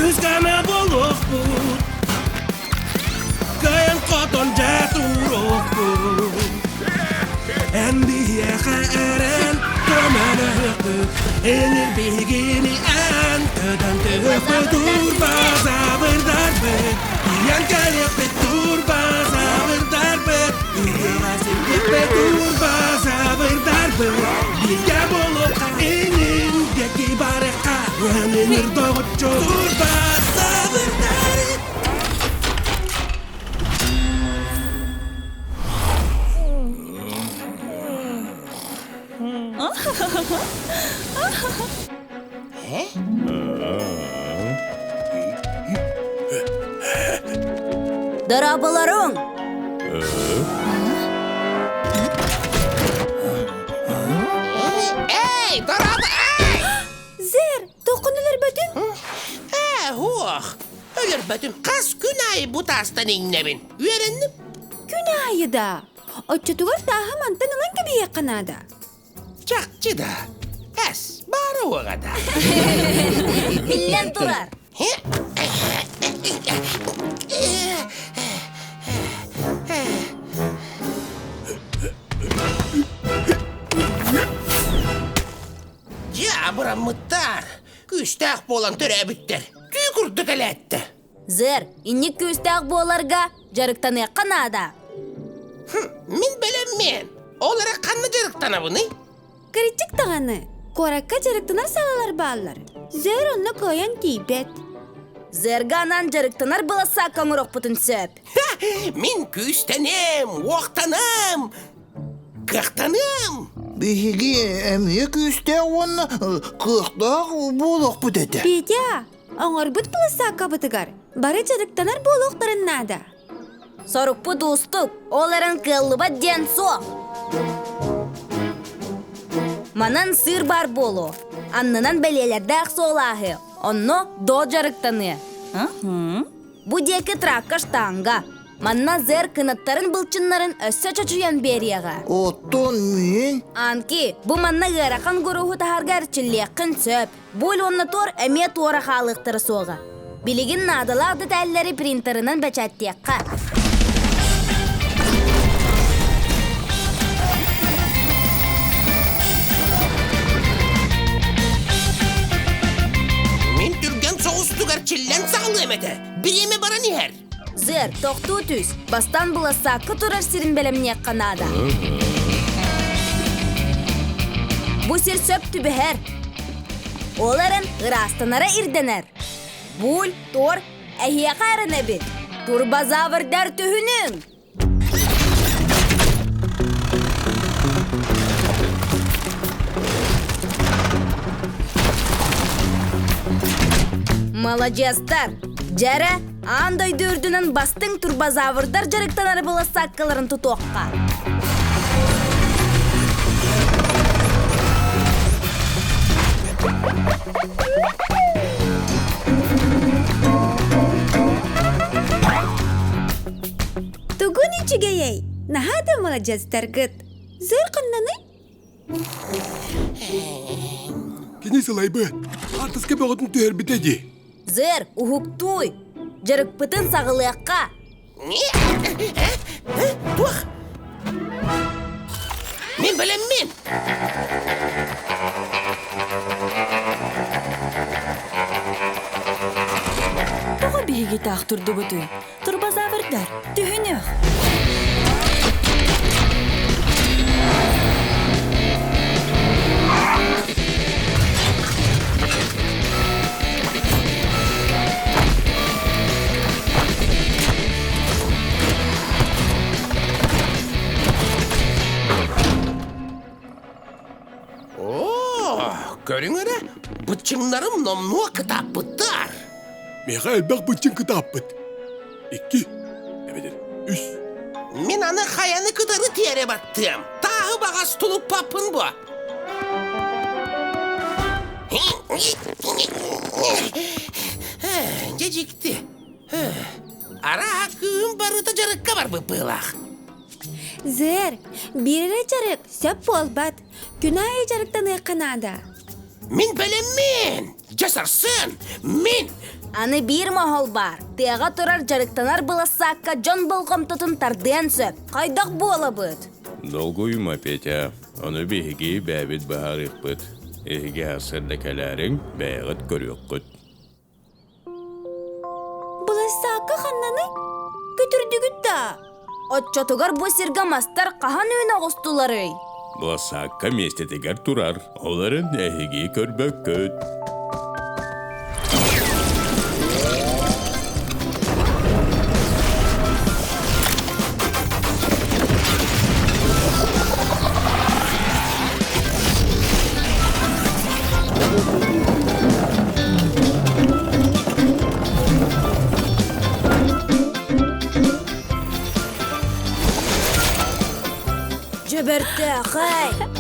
Күүскэ буолуохпут, кыайан хотон дьэ туруохпут. Эн биһиэхэ эрэн көмөлөһүөхпүт, Энир биһигини эн көтөн түһүөхпүт, турбазаврдарбыт, тиийэн кэлиэхпит, турбазаврдарбыт, Үйэҕэ сирдиэхпит, турбазаврдарбыт, бииргэ буолуохха инин диэки барыахха, Өнүнүр доҕоччу турбазаврдар. Дорооболоруҥ! Эй, дорообо! Эй! Зер, тоққун өлөрбөтүҥ? Ээ, һуох. Өлөрбөтүм. Хас күн аайы бу таастан иҥнэбин. Үөрэнним. Күн аайы да. Оччотугар тааһы мантан ылан кэбиһиэххэ наада. Чахчы да. Эс, баара уоҕа да. Биллэн турар. Дьэ, абыраммыттар. Күүстээх буолан төрөөбүттэр. Түү курдук элээттэ. Зер, инник күүстээх буоларга дьарыктаныахха наада. Мин бэлэммин. Ол эрэ ханна дьарыктанабыный? Кырдьык даҕаны, куоракка дьарыктанар салалар бааллар. Зер онно кыайан тиийбэт. Зерга анаан дьарыктанар былассаакка оҥоруохпутун сөп. Мин күүстэниэм, уохтаныам, кыахтаныам. Биһиги эмиэ күүстээх уонна кыахтаах буолуохпут этэ. Петя, Оҥорбут былассааккабытыгар бары дьарыктанар буолуохтарын наада. Сорукпут уустук, ол эрэн кыаллыбат диэн суох. Манан сыыр баар буолуо. Аннынан бэлиэлэрдээх суол ааһыа. Онно до дьарыктаныа. Бу диэки тракка штанга. Манна зер кынаттарын былчыннарын өссө чочуйан биэриэҕэ. Оттон мин? Анки, бу манна ыарахан гуруһу таһарга эрчиллиэххин сөп. Буль уонна туор эмиэ туора хаалыахтара суоҕа. Билигин наадалаах деталлэри принтерынан бэчээттиэххэ. Мин түргэн соҕустук эрчиллэн саҕалыам этэ. Бириэмэ баран иһэр. Зер, тохтуу түс. Бастаан былассаакка турар сирин бэлэмниэххэ наада. Бу сир сөп түбэһэр. Ол эрэн ыраастанара ирдэнэр. Буль, тор, эһиэхэ эрэнэбит. Турбозаврдар түһүнүҥ! Маладьыастар! Дьэрэ, аан дойду үрдүнэн бастыҥ турбозаврдар дьарыктанар былассааккаларын тутуохха. Тугун үчүгэйэй! Наһаа да маладьыастаргыт! Зыр ханнаный? Кини сылайбыт. Хаартыска бөҕөтүн түһэрбитэ дии. Зыр, уһуктууй! Дьарыкпытын саҕалыахха! Туох? Мин бэлэммин! Тоҕо биһиги таах турдубутуй? Турбозаврдар, түһүнүөх! Оо, көрүҥ эрэ, быччыҥнарым номнуо кытааппыттар. Миэхэ элбэх быччыҥ кытааппыт. Икки, эбэтэр үс. Мин аны хайаны кытары тиэрэ баттыам. Тааһы баҕас тулуппаппын буо. Дьэ дьикти. Арааһа кыым барыта дьарыкка барбыт быһыылаах. Зэр, биир эрэ дьарык сөп буолбат. Күн аайы дьарыктаныахха наада. Мин бэлэммин! Дьэ сарсын! Мин! Аны биир моһол баар. Тыаҕа турар дьарыктанар былассаакка дьон болҕомтотун тардыан сөп. Хайдах буолабыт? Долгуйума, Петя. Ону биһиги бэйэбит быһаарыахпыт. Эһиги сарсыарда кэлээриҥ, бэйэҕит көрүөххүт. Былассаакка ханнаный? Көтүрдүгүт да? Оччотугар бу сиргэ мастар хаһан үүнэ оҕустуларый? Былассаакка миэстэтигэр турар. Оларын эһиги көрбөккүт. Дьэбэртээхэй!